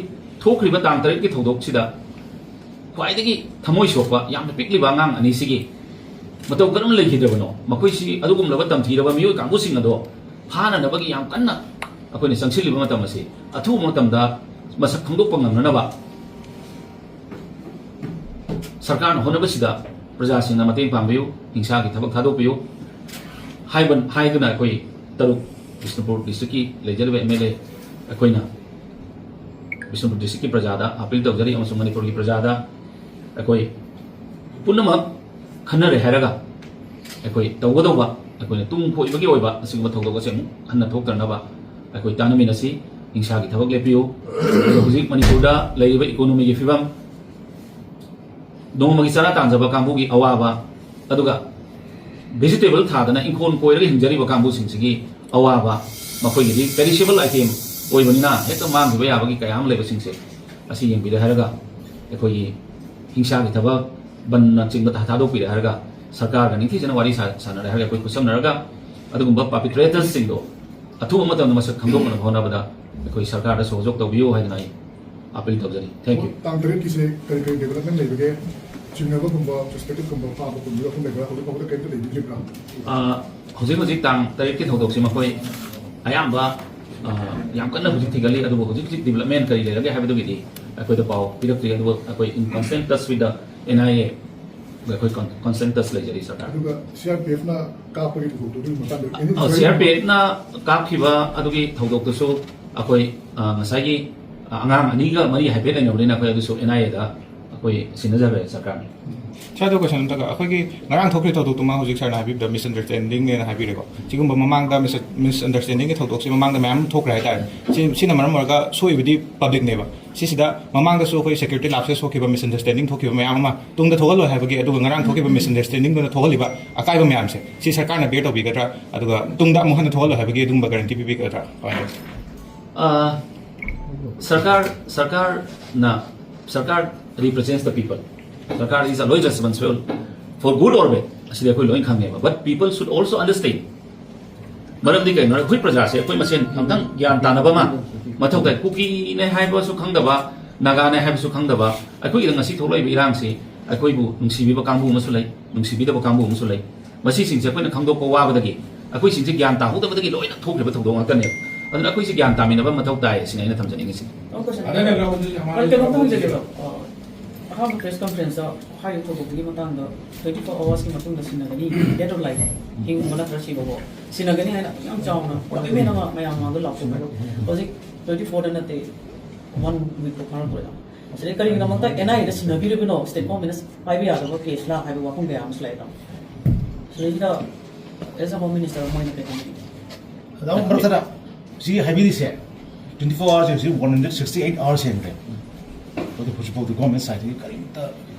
ꯊꯣꯛꯈ꯭ꯔꯤꯕ ꯇꯥꯡ ꯇꯔꯦꯠꯀꯤ ꯊꯧꯗꯣꯛꯁꯤꯗ ꯈ꯭ꯋꯥꯏꯗꯒꯤ ꯊꯃꯣꯏ ꯁꯣꯛꯄ, ꯌꯥꯝꯅ ꯄꯤꯛꯂꯤꯕ ꯑꯉꯥꯡ ꯑꯅꯤꯁꯤꯒꯤ ꯃꯇꯧ ꯀꯔꯝꯅ ꯂꯩꯈꯤꯗ꯭ꯔꯕꯅꯣ? ꯃꯈꯣꯏꯁꯤ ꯑꯗꯨꯒꯨꯝꯂꯕ ꯇꯝꯊꯤꯔꯕ ꯃꯤꯑꯣꯏ ꯀꯥꯡꯕꯨꯁꯤꯡ ꯑꯗꯣ ꯐꯥꯅꯅꯕꯒꯤ ꯌꯥꯝ ꯀꯟꯅ ꯑꯩꯈꯣꯏꯅ ꯆꯪꯁꯤꯜꯂꯤꯕ ꯃꯇꯝ ꯑꯁꯤ, ꯑꯊꯨꯕ ꯃꯇꯝꯗ ꯃꯁꯛ ꯈꯪꯗꯣꯛꯄ ꯉꯝꯅꯅꯕ ꯁꯔꯀꯥꯔꯅ ꯍꯣꯠꯅꯕꯁꯤꯗ ꯄ꯭ꯔꯖꯥꯁꯤꯡꯅ ꯃꯇꯦꯡ ꯄꯥꯡꯕꯤꯌꯨ, ꯍꯤꯡꯁꯥꯒꯤ ꯊꯕꯛ ꯊꯥꯗꯣꯛꯄꯤꯌꯨ ꯍꯥꯏꯕ, ꯍꯥꯏꯗꯨꯅ ꯑꯩꯈꯣꯏ ꯇꯔꯨꯛ, ꯕꯤꯁꯅꯨꯄꯨꯔ ꯗꯤꯁꯇ꯭ꯔꯤꯛꯀꯤ ꯂꯩꯖꯔꯤꯕ ꯑꯦꯝ ꯑꯦꯜ ꯑꯦ ꯑꯩꯈꯣꯏꯅ ꯕꯤꯁꯅꯨꯄꯨꯔ ꯗꯤꯁꯇ꯭ꯔꯤꯛꯀꯤ ꯄ꯭ꯔꯖꯥꯗ ꯑꯄꯤꯜ ꯇꯧꯖꯔꯤ, ꯑꯃꯁꯨꯡ ꯃꯅꯤꯄꯨꯔꯒꯤ ꯄ꯭ꯔꯖꯥꯗ ꯑꯩꯈꯣꯏ ꯄꯨꯝꯅꯃꯛ ꯈꯟꯅꯔꯦ ꯍꯥꯏꯔꯒ ꯑꯩꯈꯣꯏ ꯇꯧꯒꯗꯧꯕ, ꯑꯩꯈꯣꯏꯅ ꯇꯨꯡ ꯀꯣꯏꯕꯒꯤ ꯑꯣꯏꯕ ꯑꯁꯤꯒꯨꯝꯕ ꯊꯧꯗꯣꯛ ꯑꯁꯤ ꯑꯃꯨꯛ ꯍꯟꯅ ꯊꯣꯛꯇꯅꯕ ꯑꯩꯈꯣꯏ ꯇꯥꯟꯅꯃꯤꯟꯅꯁꯤ꯫ ꯍꯤꯡꯁꯥꯒꯤ ꯊꯕꯛ ꯂꯦꯞꯄꯤꯌꯨ꯫ ꯑꯗꯨꯒ ꯍꯧꯖꯤꯛ ꯃꯅꯤꯄꯨꯔꯗ ꯂꯩꯔꯤꯕ ꯏꯀꯣꯅꯣꯃꯤꯒꯤ ꯐꯤꯕꯝ, ꯅꯣꯡꯃꯒꯤ ꯆꯔꯥ ꯇꯥꯟꯖꯕ ꯀꯥꯡꯕꯨꯒꯤ ꯑꯋꯥꯕ, ꯑꯗꯨꯒ ꯚꯦꯖꯤꯇꯦꯕꯜ ꯊꯥꯗꯅ ꯏꯪꯈꯣꯜ ꯀꯣꯏꯔꯒ ꯍꯤꯡꯖꯔꯤꯕ ꯀꯥꯡꯕꯨꯁꯤꯡꯁꯤꯒꯤ ꯑꯋꯥꯕ, ꯃꯈꯣꯏꯒꯤꯗꯤ ꯄꯦꯔꯤꯁꯦꯕꯜ ꯑꯥꯏꯇꯦꯝ ꯑꯣꯏꯕꯅꯤꯅ ꯍꯦꯛꯇ ꯃꯥꯡꯈꯤꯕ ꯌꯥꯕꯒꯤ ꯀꯌꯥ ꯑꯃ ꯂꯩꯕꯁꯤꯡꯁꯦ ꯑꯁꯤ ꯌꯦꯡꯕꯤꯔꯦ ꯍꯥꯏꯔꯒ, ꯑꯩꯈꯣꯏꯒꯤ ꯍꯤꯡꯁꯥꯒꯤ ꯊꯕꯛ, ꯕꯟꯅꯆꯤꯡꯕ ꯊꯥ-, ꯊꯥꯗꯣꯛꯄꯤꯔꯦ ꯍꯥꯏꯔꯒ, ꯁꯔꯀꯥꯔꯒ ꯅꯤꯡꯊꯤꯖꯅ ꯋꯥꯔꯤ ꯁꯥ-, ꯁꯥꯟꯅꯔꯦ ꯍꯥꯏꯔꯒ, ꯑꯩꯈꯣꯏ ꯈꯨꯠꯁꯝꯅꯔꯒ ꯑꯗꯨꯒꯨꯝꯕ ꯄꯥꯔꯄꯤꯇ꯭ꯔꯦꯇꯔꯁꯤꯡꯗꯣ ꯑꯊꯨꯕ ꯃꯇꯝꯗ ꯃꯁꯛ ꯈꯪꯗꯣꯛꯅꯕ ꯍꯣꯠꯅꯕꯗ ꯑꯩꯈꯣꯏ ꯁꯔꯀꯥꯔꯗ ꯁꯍꯌꯣꯒ ꯇꯧꯕꯤꯌꯨ ꯍꯥꯏꯗꯅ ꯑꯩ ꯑꯄꯤꯜ ꯇꯧꯖꯔꯤ꯫ Thank you. ꯇꯥꯡ ꯇꯔꯦꯠꯀꯤꯁꯦ ꯀꯔꯤ ꯀꯔꯤ ꯗꯦꯕꯂꯞꯃꯦꯟ ꯂꯩꯕꯒꯦ? ꯆꯤꯡꯅꯕꯒꯨꯝꯕ, ꯁꯁꯄꯦꯛꯇꯦꯠꯀꯨꯝꯕ ꯐꯥꯕ ꯄꯨꯟꯕ ꯋꯥꯐꯝ ꯂꯩꯕ꯭ꯔꯥ? ꯍꯧꯖꯤꯛ ꯐꯥꯎꯕꯗ ꯀꯔꯤꯝꯇ ꯂꯩꯕꯤꯗ꯭ꯔꯤꯕ꯭ꯔꯥ? ꯑ, ꯍꯧꯖꯤꯛ ꯍꯧꯖꯤꯛ ꯇꯥꯡ ꯇꯔꯦꯠꯀꯤ ꯊꯧꯗꯣꯛꯁꯤ ꯃꯈꯣꯏ ꯑꯌꯥꯝꯕ, ꯑ, ꯌꯥꯝ ꯀꯟꯅ ꯍꯧꯖꯤꯛ ꯊꯤꯒꯠꯂꯤ, ꯑꯗꯨꯕꯨ ꯍꯧꯖꯤꯛ ꯍꯧꯖꯤꯛ ꯗꯤꯕꯂꯞꯃꯦꯟ ꯀꯔꯤ ꯂꯩꯔꯒꯦ ꯍꯥꯏꯕꯗꯨꯒꯤꯗꯤ ꯑꯩꯈꯣꯏꯗ ꯄꯥꯎ ꯄꯤꯔꯛꯇ꯭ꯔꯤ꯫ ꯑꯗꯨꯕꯨ ꯑꯩꯈꯣꯏ in constant touch with the N I A, ꯑꯩꯈꯣꯏ con-, constant touch ꯂꯩꯖꯔꯤ ꯁꯔꯀꯥꯔ꯫ ꯑꯗꯨꯒ ꯁꯤ ꯑꯥꯔ ꯄꯤ ꯑꯦꯐꯅ ꯀꯥꯞꯄꯒꯤ ꯊꯧꯗꯣꯛꯇꯨꯒꯤ ꯃꯇꯥꯡꯗ ꯑꯦꯅꯤ ꯑ, ꯁꯤ ꯑꯥꯔ ꯄꯤ ꯑꯦꯐꯅ ꯀꯥꯞꯈꯤꯕ ꯑꯗꯨꯒꯤ ꯊꯧꯗꯣꯛꯇꯨꯁꯨ ꯑꯩꯈꯣꯏ, ꯑ, ꯉꯁꯥꯏꯒꯤ, ꯑ, ꯑꯉꯥꯡ ꯑꯅꯤꯒ ꯃꯔꯤ ꯍꯥꯏꯐꯦꯠ ꯂꯩꯅꯕꯅꯤꯅ ꯑꯩꯈꯣꯏ ꯑꯗꯨꯁꯨ N I A ꯗ ꯑꯩꯈꯣꯏ ꯁꯤꯟꯅꯖꯈ꯭ꯔꯦ ꯁꯔꯀꯥꯔꯅ꯫ ꯁꯥꯔ, ꯑꯗꯣ ꯀꯣꯏꯁꯟ ꯑꯝꯇꯒ, ꯑꯩꯈꯣꯏꯒꯤ ꯉꯔꯥꯡ ꯊꯣꯛꯈ꯭ꯔꯤꯕ ꯊꯧꯗꯣꯛꯇꯨꯃ ꯍꯧꯖꯤꯛ ꯁꯥꯔꯅ ꯍꯥꯏꯕꯤꯕꯗ ꯃꯤꯁꯑꯟꯗꯔꯁꯇꯦꯟꯗꯤꯡꯅꯦꯅ ꯍꯥꯏꯕꯤꯔꯦꯀꯣ꯫ ꯁꯤꯒꯨꯝꯕ ꯃꯃꯥꯡꯗ ꯃꯤꯁ-, ꯃꯤꯁꯑꯟꯗꯔꯁꯇꯦꯟꯗꯤꯡꯒꯤ ꯊꯧꯗꯣꯛꯁꯦ ꯃꯃꯥꯡꯗ ꯃꯌꯥꯝ ꯑꯃ ꯊꯣꯛꯈ꯭ꯔꯦ ꯍꯥꯏꯇꯥꯔꯦ꯫ ꯁꯤ-, ꯁꯤꯅ ꯃꯔꯝ ꯑꯣꯏꯔꯒ ꯁꯣꯛꯏꯕꯗꯤ ꯄꯕ꯭ꯂꯤꯛꯅꯦꯕ꯫ ꯁꯤꯁꯤꯗ ꯃꯃꯥꯡꯗꯁꯨ ꯑꯩꯈꯣꯏ ꯁꯦꯀ꯭ꯌꯨꯔꯤꯇꯤ ꯂꯥꯞꯁꯦꯁ ꯊꯣꯛꯈꯤꯕ, ꯃꯤꯁꯑꯟꯗꯔꯁꯇꯦꯟꯗꯤꯡ ꯊꯣꯛꯈꯤꯕ ꯃꯌꯥꯝ ꯑꯃ ꯇꯨꯡꯗ ꯊꯣꯛꯍꯜꯂꯣꯏ ꯍꯥꯏꯕꯒꯤ, ꯑꯗꯨꯒ ꯉꯔꯥꯡ ꯊꯣꯛꯈꯤꯕ ꯃꯤꯁꯑꯟꯗꯔꯁꯇꯦꯟꯗꯤꯡꯗꯨꯅ ꯊꯣꯛꯍꯜꯂꯤꯕ ꯑꯀꯥꯏꯕ ꯃꯌꯥꯝꯁꯦ, ꯁꯤ ꯁꯔꯀꯥꯔꯅ ꯕꯤꯌꯔ ꯇꯧꯕꯤꯒꯗ꯭ꯔꯥ? ꯑꯗꯨꯒ ꯇꯨꯡꯗ ꯑꯃꯨꯛ ꯍꯟꯅ ꯊꯣꯛꯍꯜꯂꯣꯏ ꯍꯥꯏꯕꯒꯤ ꯑꯗꯨꯒꯨꯝꯕ ꯒꯥꯔꯦꯟꯇꯤ ꯄꯤꯕꯤꯒꯗ꯭ꯔꯥ? ꯀꯃꯥꯏꯅ ꯇꯧꯋꯤ? ꯑ, ꯁꯔꯀꯥꯔ, ꯁꯔꯀꯥꯔꯅ, ꯁꯔꯀꯥꯔ represents the people. ꯁꯔꯀꯥꯔ is always responsible for good or bad. ꯑꯁꯤꯗꯤ ꯑꯩꯈꯣꯏ ꯂꯣꯏ ꯈꯪꯉꯦꯕ꯫ But people should also understand. ꯃꯔꯝꯗꯤ ꯀꯩꯅꯣ? ꯑꯩꯈꯣꯏ ꯄ꯭ꯔꯖꯥꯁꯦ ꯑꯩꯈꯣꯏ ꯃꯁꯦꯟ ꯑꯝꯇꯪ ꯒ꯭ꯌꯥꯟ ꯇꯥꯅꯕ ꯑꯃ ꯃꯊꯧ ꯇꯥꯏ꯫ ꯀꯨꯀꯤꯅꯦ ꯍꯥꯏꯕꯁꯨ ꯈꯪꯗꯕ, ꯅꯥꯒꯥꯅꯦ ꯍꯥꯏꯕꯁꯨ ꯈꯪꯗꯕ, ꯑꯩꯈꯣꯏꯒꯤꯗ ꯉꯁꯤ ꯊꯣꯛꯂꯛꯏꯕ ꯏꯔꯥꯡꯁꯤ ꯑꯩꯈꯣꯏꯕꯨ ꯅꯨꯡꯁꯤꯕꯤꯕ ꯀꯥꯡꯕꯨ ꯑꯃꯁꯨ ꯂꯩ, ꯅꯨꯡꯁꯤꯕꯤꯗꯕ ꯀꯥꯡꯕꯨ ꯑꯃꯁꯨ ꯂꯩ꯫ ꯃꯁꯤꯁꯤꯡꯁꯦ ꯑꯩꯈꯣꯏꯅ ꯈꯪꯗꯣꯛꯄ ꯋꯥꯕꯗꯒꯤ, ꯑꯩꯈꯣꯏꯁꯤꯡꯁꯦ ꯒ꯭ꯌꯥꯟ ꯇꯥꯍꯧꯗꯕꯗꯒꯤ ꯂꯣꯏꯅ ꯊꯣꯛꯈ꯭ꯔꯤꯕ ꯊꯧꯗꯣꯛ ꯉꯥꯛꯇꯅꯦꯕ꯫ ꯑꯗꯨꯅ ꯑꯩꯈꯣꯏꯁꯦ ꯒ꯭ꯌꯥꯟ ꯇꯥꯃꯤꯟꯅꯕ ꯃꯊꯧ ꯇꯥꯏ ꯁꯤꯅ ꯑꯩꯅ ꯊꯝꯖꯅꯤꯡꯉꯤꯁꯤ꯫ ꯑꯗꯨꯅ ꯀꯩꯅꯣꯝꯇ ꯍꯪꯖꯒꯦꯕ, ꯑ, ꯑꯍꯥꯟꯕ ꯄ꯭ꯔꯦꯁ ꯀꯟꯐꯔꯦꯟꯁꯇ ꯍꯥꯏꯔꯤꯕ ꯊꯧꯗꯣꯛꯇꯨꯒꯤ ꯃꯇꯥꯡꯗ twenty four hours ꯀꯤ ꯃꯇꯨꯡꯗ ꯁꯤꯟꯅꯒꯅꯤ, dead or alive, ꯍꯤꯡꯕ ꯅꯠꯇ꯭ꯔ ꯁꯤꯕꯕꯨ ꯁꯤꯟꯅꯒꯅꯤ ꯍꯥꯏꯅ ꯌꯥꯝ ꯆꯥꯎꯅ ꯗꯣꯀ꯭ꯌꯨꯃꯦꯟ ꯑꯃ ꯃꯌꯥꯝ ꯃꯃꯥꯡꯗ ꯂꯥꯎꯊꯣꯛꯈ꯭ꯔꯦ꯫ ꯍꯧꯖꯤꯛ twenty four ꯗ ꯅꯠꯇꯦ, one week ꯐꯥꯔꯛꯇꯣꯏꯔꯦ꯫ ꯁꯤꯗꯩ ꯀꯔꯤꯒꯤꯗꯃꯛꯇ N I A the ꯁꯤꯟꯅꯕꯤꯔꯤꯕꯅꯣ? State government ꯅ ꯄꯥꯏꯕ ꯌꯥꯗꯕ ꯀꯦꯁꯂ ꯍꯥꯏꯕ ꯋꯥꯐꯝ ꯀꯌꯥ ꯑꯃꯁꯨ ꯂꯩꯔꯦ꯫ ꯁꯤꯗꯩꯁꯤꯗ as a Home Minister ꯑꯃ ꯑꯣꯏꯅ ꯀꯩ ꯈꯟꯕꯤꯒꯦ? ꯑꯗꯨꯝ ꯃꯔꯛ ꯊꯠꯅ ꯁꯤ ꯍꯥꯏꯕꯤꯔꯤꯁꯦ, twenty four hours ꯍꯧꯖꯤꯛ one hundred sixty eight hours ꯍꯦꯟꯈ꯭ꯔꯦ꯫ ꯑꯗꯨ ꯍꯧꯖꯤꯛꯐꯥꯎꯗ government side ꯇꯒꯤ ꯀꯔꯤꯝꯇ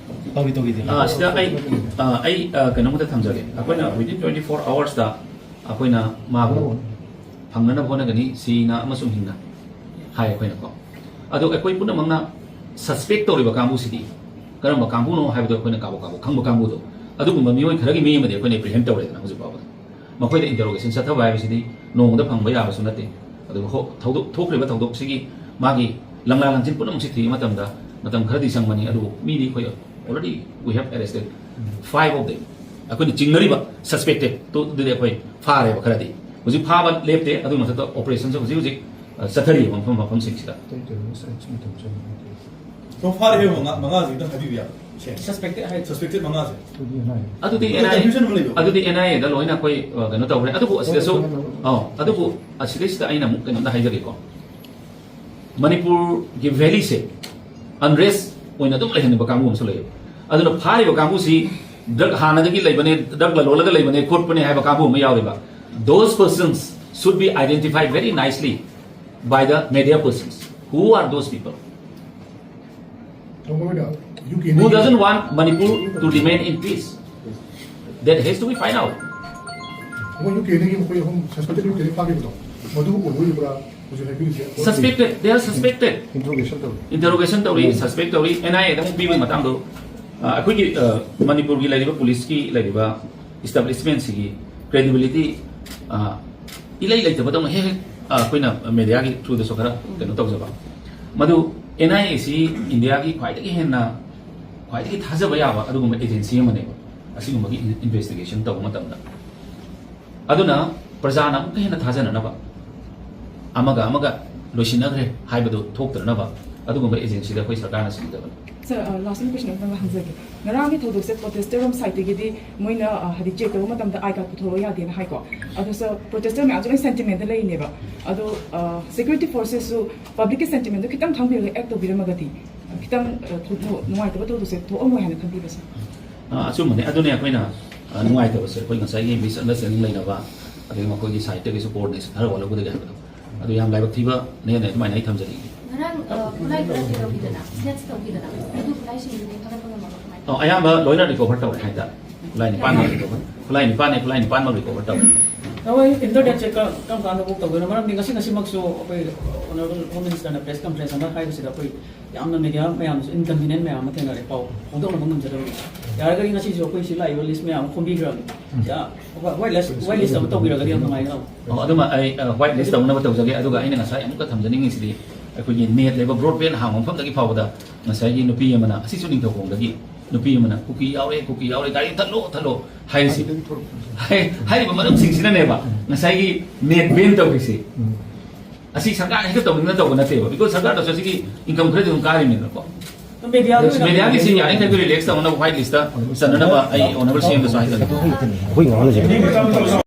ꯇꯧꯔꯤ ꯇꯧꯔꯤꯗꯦ꯫ ꯑ, ꯁꯤꯗ ꯑꯩ, ꯑ, ꯑꯩ, ꯑ, ꯀꯩꯅꯣꯝꯇ ꯊꯝꯖꯒꯦ꯫ ꯑꯩꯈꯣꯏꯅ within twenty four hours ꯇ ꯑꯩꯈꯣꯏꯅ ꯃꯥꯕꯨ ꯐꯪꯅꯅꯕ ꯍꯣꯠꯅꯒꯅꯤ, ꯁꯤꯅ ꯑꯃꯁꯨꯡ ꯍꯤꯡꯅ ꯍꯥꯏ ꯑꯩꯈꯣꯏꯅꯀꯣ꯫ ꯑꯗꯣ ꯑꯩꯈꯣꯏ ꯄꯨꯝꯅꯃꯛꯅ suspect ꯇꯧꯔꯤꯕ ꯀꯥꯡꯕꯨꯁꯤꯗꯤ ꯀꯔꯝꯕ ꯀꯥꯡꯕꯨꯅꯣ ꯍꯥꯏꯕꯗꯣ ꯑꯩꯈꯣꯏꯅ ꯀꯥꯕꯛ ꯀꯥꯕꯛ ꯈꯪꯕ ꯀꯥꯡꯕꯨꯗꯣ, ꯑꯗꯨꯒꯨꯝꯕ ꯃꯤꯑꯣꯏ ꯈꯔꯒꯤ ꯃꯤ ꯑꯃꯗꯤ ꯑꯩꯈꯣꯏꯅ apprehend ꯇꯧꯔꯦꯗꯅ ꯍꯧꯖꯤꯛ ꯐꯥꯎꯕꯗ꯫ ꯃꯈꯣꯏꯗ interrogation ꯆꯠꯊꯕ ꯍꯥꯏꯕꯁꯤꯗꯤ ꯅꯣꯡꯃꯗ ꯐꯪꯕ ꯌꯥꯕꯁꯨ ꯅꯠꯇꯦ꯫ ꯑꯗꯨꯕꯨ ꯍꯣ-, ꯊꯧꯗꯣꯛ, ꯊꯣꯛꯈ꯭ꯔꯤꯕ ꯊꯧꯗꯣꯛꯁꯤꯒꯤ ꯃꯥꯒꯤ ꯂꯪꯂꯥ ꯂꯪꯆꯤꯟ ꯄꯨꯝꯅꯃꯛꯁꯤ ꯊꯤꯕ ꯃꯇꯝꯗ ꯃꯇꯝ ꯈꯔꯗꯤ ꯆꯪꯕꯅꯤ, ꯑꯗꯨꯕꯨ ꯃꯤꯗꯤ ꯑꯩꯈꯣꯏ already we have arrested five of them꯫ ꯑꯩꯈꯣꯏꯅ ꯆꯤꯡꯅꯔꯤꯕ suspected ꯇꯨ ꯑꯗꯨꯗꯤ ꯑꯩꯈꯣꯏ ꯐꯥꯔꯦꯕ ꯈꯔꯗꯤ꯫ ꯍꯧꯖꯤꯛ ꯐꯥꯕ ꯂꯦꯞꯇꯦ, ꯑꯗꯨꯒꯤ ꯃꯊꯛꯇ operationꯁꯨ ꯍꯧꯖꯤꯛ ꯍꯧꯖꯤꯛ, ꯑ, ꯆꯠꯊꯔꯤꯕ ꯃꯐꯝ ꯃꯐꯝꯁꯤꯡꯁꯤꯗ꯫ ꯑꯇꯩ terrorist acts ꯃꯇꯝ ꯆꯪꯕ ꯅꯠꯇꯦ꯫ ꯃꯐꯥꯔꯤꯕ ꯃꯉꯥ, ꯃꯉꯥꯁꯤꯒꯤꯗꯪ ꯍꯥꯏꯕꯤꯕ ꯌꯥꯕ꯭ꯔꯥ? ꯁꯦ꯫ Suspected ꯍꯥꯏ-, suspected ꯃꯉꯥꯁꯦ꯫ ꯑꯗꯨꯗꯤ ꯑꯗꯨꯗꯤ ꯑꯗꯨ N I A, confusion ꯑꯃ ꯂꯩꯕ꯫ ꯑꯗꯨꯗꯤ N I A ꯗ ꯂꯣꯏꯅ ꯑꯩꯈꯣꯏ, ꯑ, ꯀꯩꯅꯣ ꯇꯧꯈ꯭ꯔꯦ꯫ ꯑꯗꯨꯕꯨ ꯑꯁꯤꯗꯁꯨ, ꯑꯣ, ꯑꯗꯨꯕꯨ ꯑꯁꯤꯗꯩꯁꯤꯗ ꯑꯩꯅ ꯑꯃꯨꯛ ꯀꯩꯅꯣꯝꯇ ꯍꯥꯏꯖꯒꯦꯀꯣ꯫ ꯃꯅꯤꯄꯨꯔꯒꯤ valley ꯁꯦ unrest ꯑꯣꯏꯅ ꯑꯗꯨꯝ ꯂꯩꯍꯟꯅꯤꯡꯕ ꯀꯥꯡꯕꯨ ꯑꯃꯁꯨ ꯂꯩꯌꯦꯕ꯫ ꯑꯗꯨꯅ ꯐꯥꯔꯤꯕ ꯀꯥꯡꯕꯨꯁꯤ drug ꯍꯥꯟꯅꯗꯒꯤ ꯂꯩꯕꯅꯦ, drug ꯂꯂꯣꯜꯂꯒ ꯂꯩꯕꯅꯦ ꯈꯣꯠꯄꯅꯦ ꯍꯥꯏꯕ ꯀꯥꯡꯕꯨ ꯑꯃ ꯌꯥꯎꯔꯤꯕ꯫ Those persons should be identified very nicely by the media persons. Who are those people? Who doesn't want Manipur to remain in peace? That has to be find out. ꯃꯣꯏ U ꯀꯦꯗꯒꯤ ꯃꯈꯣꯏ ꯑꯍꯨꯝ suspected U ꯀꯦꯗꯒꯤ ꯐꯥꯈꯤꯕꯗꯣ, ꯃꯗꯨ ꯑꯣꯏꯗꯣꯔꯤꯕ꯭ꯔꯥ? ꯍꯧꯖꯤꯛ ꯍꯥꯏꯕꯤꯔꯤꯁꯦ suspected, they are suspected. Interrogation ꯇꯧꯔꯤ꯫ Interrogation ꯇꯧꯔꯤ, suspect ꯇꯧꯔꯤ, N I A ꯗ ꯑꯃꯨꯛ ꯄꯤꯕꯒꯤ ꯃꯇꯥꯡꯗꯣ, ꯑ, ꯑꯩꯈꯣꯏꯒꯤ, ꯑ, ꯃꯅꯤꯄꯨꯔꯒꯤ ꯂꯩꯔꯤꯕ ꯄꯨꯂꯤꯁꯀꯤ ꯂꯩꯔꯤꯕ establishment ꯁꯤꯒꯤ credibility, ꯑ, ꯏꯂꯩ ꯂꯩꯇꯕꯗꯧꯅ ꯍꯦꯛ ꯍꯦꯛ, ꯑ, ꯑꯩꯈꯣꯏꯅ media ꯒꯤ through ꯗꯁꯨ ꯈꯔ ꯀꯩꯅꯣ ꯇꯧꯖꯕ꯫ ꯃꯗꯨ N I A ꯁꯤ ꯏꯟꯗꯤꯌꯥꯒꯤ ꯈ꯭ꯋꯥꯏꯗꯒꯤ ꯍꯦꯟꯅ ꯈ꯭ꯋꯥꯏꯗꯒꯤ ꯊꯥꯖꯕ ꯌꯥꯕ ꯑꯗꯨꯒꯨꯝꯕ ꯑꯦꯖꯦꯟꯁꯤ ꯑꯃꯅꯦꯕ ꯑꯁꯤꯒꯨꯝꯕꯒꯤ ꯏꯟꯚꯦꯁꯇꯤꯒꯦꯁꯟ ꯇꯧꯕ ꯃꯇꯝꯗ꯫ ꯑꯗꯨꯅ ꯄ꯭ꯔꯖꯥꯅ ꯑꯃꯨꯛꯀ ꯍꯦꯟꯅ ꯊꯥꯖꯅꯅꯕ, ꯑꯃꯒ ꯑꯃꯒ ꯂꯣꯏꯁꯤꯟꯅꯈ꯭ꯔꯦ ꯍꯥꯏꯕꯗꯨ ꯊꯣꯛꯇꯅꯅꯕ ꯑꯗꯨꯒꯨꯝꯕ ꯑꯦꯖꯦꯟꯁꯤꯗ ꯑꯩꯈꯣꯏ ꯁꯔꯀꯥꯔꯅ ꯁꯤꯟꯒꯗꯕꯅꯤ꯫ ꯁꯥꯔ, ꯂꯥꯁ ꯋꯥꯟ ꯀ꯭ꯋꯦꯁꯟ ꯑꯃꯇꯪꯒ ꯍꯪꯖꯒꯦ꯫ ꯉꯔꯥꯡꯒꯤ ꯊꯧꯗꯣꯛꯁꯦ ꯄ꯭ꯔꯣꯇꯦꯁꯇꯔ ꯔꯣꯝ ꯁꯥꯏꯠꯇꯒꯤꯗꯤ ꯃꯣꯏꯅ, ꯑ, ꯍꯥꯏꯗꯤ, ꯆꯦꯛ ꯇꯧꯕ ꯃꯇꯝꯗ ꯑꯥꯏ ꯀꯥꯔꯗ ꯄꯨꯊꯣꯔꯛꯑꯣ ꯌꯥꯗꯦꯅ ꯍꯥꯏꯀꯣ꯫ ꯑꯗꯣ ꯁꯥꯔ, ꯄ꯭ꯔꯣꯇꯦꯁꯇꯔ ꯃꯌꯥꯝꯁꯦ ꯂꯣꯏ ꯁꯦꯟꯇꯤꯃꯦꯟꯗ ꯂꯩꯔꯤꯅꯦꯕ꯫ ꯑꯗꯣ, ꯑ, ꯁꯦꯀ꯭ꯌꯨꯔꯤꯇꯤ ꯐꯣꯔꯁꯦꯁꯁꯨ ꯄꯕ꯭ꯂꯤꯛꯀꯤ ꯁꯦꯟꯇꯤꯃꯦꯟꯗꯣ ꯈꯤꯇꯪ ꯈꯪꯕꯤꯔꯒ ꯑꯦꯛ ꯇꯧꯕꯤꯔꯝꯃꯒꯗꯤ, ꯑ, ꯈꯤꯇꯪ, ꯑ, ꯊꯧ-, ꯅꯨꯡꯉꯥꯏꯇꯕ ꯊꯧꯗꯣꯛꯁꯦ ꯊꯣꯛꯑꯝꯃꯣꯏ ꯍꯥꯏꯅ ꯈꯟꯕꯤꯕ꯭ꯔꯥ, ꯁꯥꯔ? ꯑ, ꯑꯆꯨꯝꯕꯅꯦ꯫ ꯑꯗꯨꯅꯦ ꯑꯩꯈꯣꯏꯅ, ꯑ, ꯅꯨꯡꯉꯥꯏꯇꯕꯁꯦ, ꯑꯩꯈꯣꯏ ꯉꯁꯥꯏꯒꯤ ꯃꯤꯁꯑꯟꯗꯔꯁꯇꯦꯟꯗꯤꯡ ꯂꯩꯅꯕ, ꯑꯗꯒꯤ ꯃꯈꯣꯏꯒꯤ ꯁꯥꯏꯠꯇꯒꯤꯁꯨ ꯀꯣꯑꯣꯔꯗꯤꯅꯦꯁꯟ ꯈꯔ ꯋꯥꯠꯍꯧꯕꯗꯒꯤ ꯍꯥꯏꯕꯗꯣ꯫ ꯑꯗꯨ ꯌꯥꯝ ꯂꯥꯏꯕꯛ ꯊꯤꯕꯅꯦꯅ ꯑꯗꯨꯃꯥꯏꯅ ꯑꯩ ꯊꯝꯖꯅꯤꯡꯉꯤ꯫ ꯉꯔꯥꯡ, ꯑ, ꯈꯨꯠꯂꯥꯏ ꯈꯔ ꯀꯩꯗꯧꯈꯤꯗꯅ, ꯁꯤꯅꯠꯁ ꯇꯧꯈꯤꯗꯅ, ꯑꯗꯨ ꯈꯨꯠꯂꯥꯏꯁꯤꯡꯗꯨꯗꯤ ꯐꯥꯒꯠꯄ ꯉꯝꯃꯕ ꯀꯃꯥꯏꯅ ꯑꯣ, ꯑꯌꯥꯝꯕ ꯂꯣꯏꯅ ꯔꯤꯀꯣꯚꯔ ꯇꯧꯔꯦ ꯍꯥꯏꯇꯥꯔꯦ꯫ ꯈꯨꯠꯂꯥꯏ ꯅꯤꯄꯥꯟꯃꯛ ꯔꯤꯀꯣꯚꯔ, ꯈꯨꯠꯂꯥꯏ ꯅꯤꯄꯥꯟꯅꯦ, ꯈꯨꯠꯂꯥꯏ ꯅꯤꯄꯥꯟꯃꯛ ꯔꯤꯀꯣꯚꯔ ꯇꯧꯔꯦ꯫ ꯑꯩꯈꯣꯏ ꯏꯟꯇꯔꯅꯦꯠꯁꯦ ꯀꯔꯝ ꯀꯔꯝ ꯀꯥꯟꯗꯐꯥꯎ ꯇꯧꯗꯣꯏꯅꯣ? ꯃꯔꯝꯗꯤ ꯉꯁꯤ ꯉꯁꯤꯃꯛꯁꯨ ꯑꯩꯈꯣꯏ ꯑꯣꯅꯔꯦꯕꯜ ꯍꯣꯝ ꯃꯤꯅꯤꯁꯇꯔꯅ ꯄ꯭ꯔꯦꯁ ꯀꯟꯐꯔꯦꯟꯁ ꯑꯃ ꯍꯥꯏꯕꯁꯤꯗ ꯑꯩꯈꯣꯏ ꯌꯥꯝꯅ ꯃꯦꯗꯤꯌꯥ ꯃꯌꯥꯝꯁꯨ ꯏꯟꯀꯟꯚꯤꯅꯤꯌꯟ ꯃꯌꯥꯝ ꯑꯃ ꯊꯦꯡꯅꯔꯦ, ꯄꯥꯎ ꯐꯣꯡꯗꯣꯛꯅꯕ ꯉꯝꯖꯗꯕꯅꯤ꯫ ꯌꯥꯔꯒꯗꯤ ꯉꯁꯤꯁꯨ ꯑꯩꯈꯣꯏ ꯁꯤ ꯂꯥꯛꯏꯕ ꯂꯤꯁ ꯃꯌꯥꯝ ꯑꯃ ꯈꯣꯝꯕꯤꯈ꯭ꯔꯕꯅꯤ꯫ ꯌꯥ-, ꯍꯣꯏ, ꯍꯣꯏ, ꯂꯤꯁ, ꯋꯥꯏꯠ ꯂꯤꯁ ꯑꯃ ꯇꯧꯕꯤꯔꯒꯗꯤ ꯌꯥꯝ ꯅꯨꯡꯉꯥꯏꯒꯗꯕ꯫ ꯑꯣ, ꯑꯗꯨꯃ ꯑꯩ, ꯑ, ꯋꯥꯏꯠ ꯂꯤꯁ ꯇꯧꯅꯕ ꯇꯧꯖꯒꯦ꯫ ꯑꯗꯨꯒ ꯑꯩꯅ ꯉꯁꯥꯏ ꯑꯃꯨꯛꯀ ꯊꯝꯖꯅꯤꯡꯉꯤꯁꯤꯗꯤ, ꯑꯩꯈꯣꯏꯒꯤ ꯅꯦꯠ ꯂꯩꯕ ꯕ꯭ꯔꯣꯗꯕꯦꯟ ꯍꯥꯡꯕ ꯃꯐꯝꯗꯒꯤ ꯐꯥꯎꯕꯗ ꯉꯁꯥꯏꯒꯤ ꯅꯨꯄꯤ ꯑꯃꯅ, ꯑꯁꯤꯁꯨ ꯅꯤꯡꯊꯧꯈꯣꯡꯗꯒꯤ ꯅꯨꯄꯤ ꯑꯃꯅ, "ꯀꯨꯀꯤ ꯌꯥꯎꯔꯦ, ꯀꯨꯀꯤ ꯌꯥꯎꯔꯦ, ꯒꯥꯔꯤ ꯊꯠꯂꯣ, ꯊꯠꯂꯣ" ꯍꯥꯏꯔꯤꯁꯤ꯫ ꯍꯥꯏ-, ꯍꯥꯏꯔꯤꯕ ꯃꯔꯝꯁꯤꯡꯁꯤꯅꯅꯦꯕ ꯉꯁꯥꯏꯒꯤ ꯅꯦꯠ ꯕꯦꯟ ꯇꯧꯔꯤꯁꯤ꯫ ꯑꯁꯤ ꯁꯔꯀꯥꯔꯅ ꯍꯦꯛꯇ ꯇꯧꯅꯤꯡꯅ ꯇꯧꯕ ꯅꯠꯇꯦꯕ, ꯕꯤꯀꯣꯖ ꯁꯔꯀꯥꯔꯗꯁꯨ ꯑꯁꯤꯒꯤ ꯏꯟꯀꯝ ꯈꯔꯗꯤ ꯑꯗꯨꯝ ꯀꯥꯔꯤꯕꯅꯤꯅꯀꯣ꯫ ꯃꯦꯗꯤꯌꯥꯒꯤ ꯑꯣꯏꯅ ꯃꯦꯗꯤꯌꯥꯒꯤꯁꯤ ꯌꯥꯔꯤꯈꯩꯗꯤ ꯔꯤꯂꯦꯛꯁ ꯇꯧꯅꯅꯕ, ꯋꯥꯏꯠ ꯂꯤꯁꯇ ꯆꯟꯅꯅꯕ ꯑꯩ ꯑꯣꯅꯔꯦꯕꯜ ꯁꯤ ꯑꯦꯝꯗꯁꯨ ꯍꯥꯏꯖꯒꯦ꯫ ꯑꯩꯈꯣꯏ ꯉꯥꯡꯅꯁꯦ꯫